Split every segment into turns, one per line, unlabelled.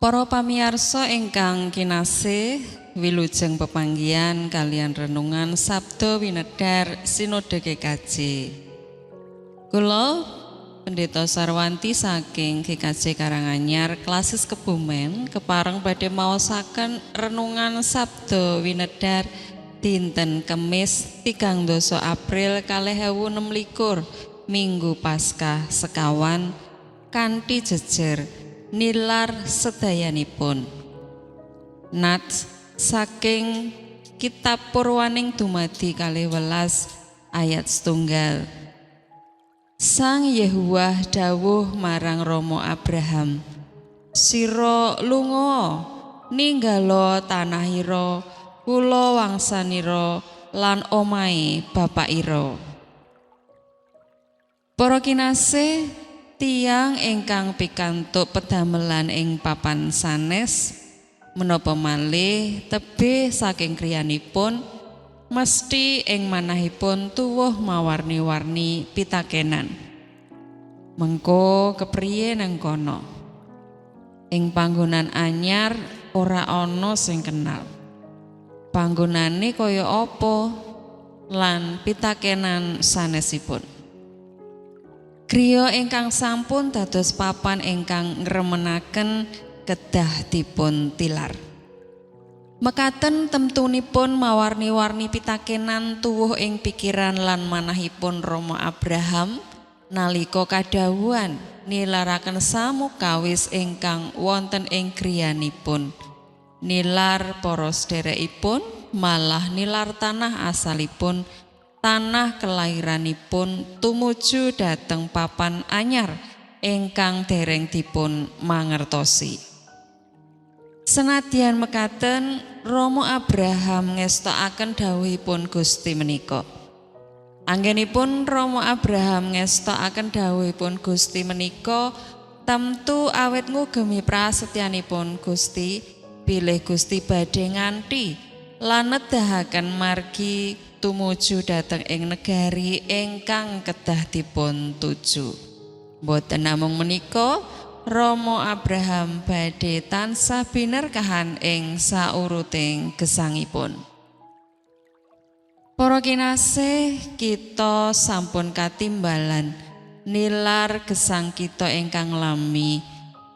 Para pamiyarsa ingkang kinasih, wilujeng pepanggihan kaliyan renungan Sabda Winedhar Sinode GKJ. Kula Pendeta Sarwanti saking GKJ Karanganyar Klasis Kebumen kepareng badhe maosaken renungan Sabda Winedhar dinten Kemis 30 April 2026, Minggu Paskah sekawan, kanthi jejer "Nilar sedayanipun". Nats saking kitab Purwaning Dumadi 12 ayat 1. Sang Yehuwah dawuh marang Romo Abraham, "Sira lunga, ninggalo tanahira, kula wangsanira lan omahe bapakira." Para kinasih, tiyang ingkang pikantuk pedamelan ing papan sanes menapa malih tebih saking griyanipun, mesti ing manahipun tuwuh mawarni-warni pitakenan. Mengko kepriye nang kono? Ing panggonan anyar ora ana sing kenal. Panggonane kaya apa? Lan pitakenan sanesipun. Griya ingkang sampun dados papan ingkang ngremenaken kedah dipun tilar. Mekaten temtunipun mawarni-warni pitakenan tuwuh ing pikiran lan manahipun Romo Abraham nalika kadhawuhan nilaraken samukawis ingkang wonten ing griyanipun. Nilar para sederekipun, malah nilar tanah asalipun, tanah kelahiranipun, tumuju dhateng papan anyar ingkang dereng dipun mangertosi. Senadyan mekaten, Romo Abraham ngestokaken dawuhipun Gusti menika. Anggenipun Romo Abraham ngestokaken dawuhipun Gusti menika temtu awit ngugemi prasetyanipun Gusti bilih Gusti badhe nganti lan nedahaken margi tumuju dhateng ing negari ingkang kedah dipun tuju. Boten namung menika, Romo Abraham badhe tansah binerkahan ing sauruting gesangipun. Para kinasih, kita sampun katimbalan nilar gesang kita ingkang lami,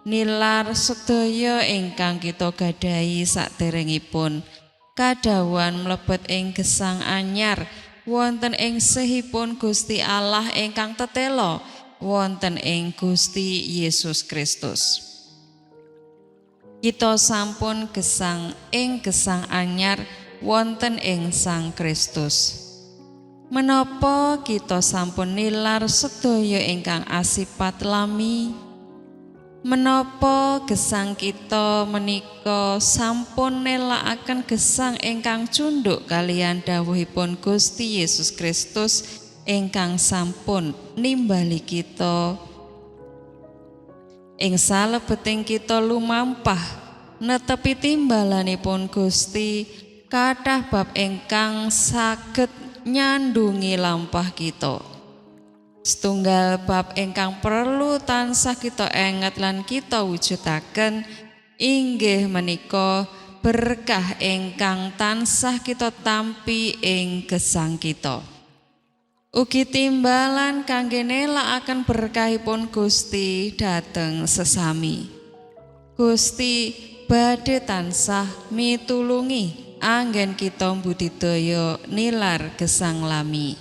nilar sedaya ingkang kita gadahi saderengipun kadhawuhan mlebet ing gesang anyar wonten ing sehipun Gusti Allah ingkang tetela wonten ing Gusti Yesus Kristus. Kita sampun gesang ing gesang anyar wonten ing Sang Kristus. Menapa kita sampun nilar sedaya ingkang asipat lami? Menapa gesang kita menika sampun nelakaken gesang ingkang cunduk kaliyan dawuhipun Gusti Yesus Kristus ingkang sampun nimbali kita? Ing salebeting kita lumampah netepi timbalanipun Gusti, kathah bab ingkang saged nyandungi lampah kita. Setunggal bab ingkang perlu tansah kita enget lan kita wujudaken inggih menika berkah ingkang tansah kita tampi ing gesang kita. Ugi timbalan kangge nelakaken berkahipun Gusti dhateng sesami. Gusti badhe tansah mitulungi anggen kita mbudidaya nilar gesang lami.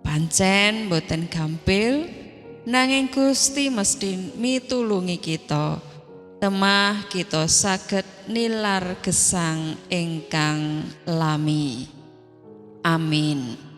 Pancen boten gampil, nanging Gusti mesti mitulungi kita. Temah kita saged nilar gesang ingkang lami. Amin.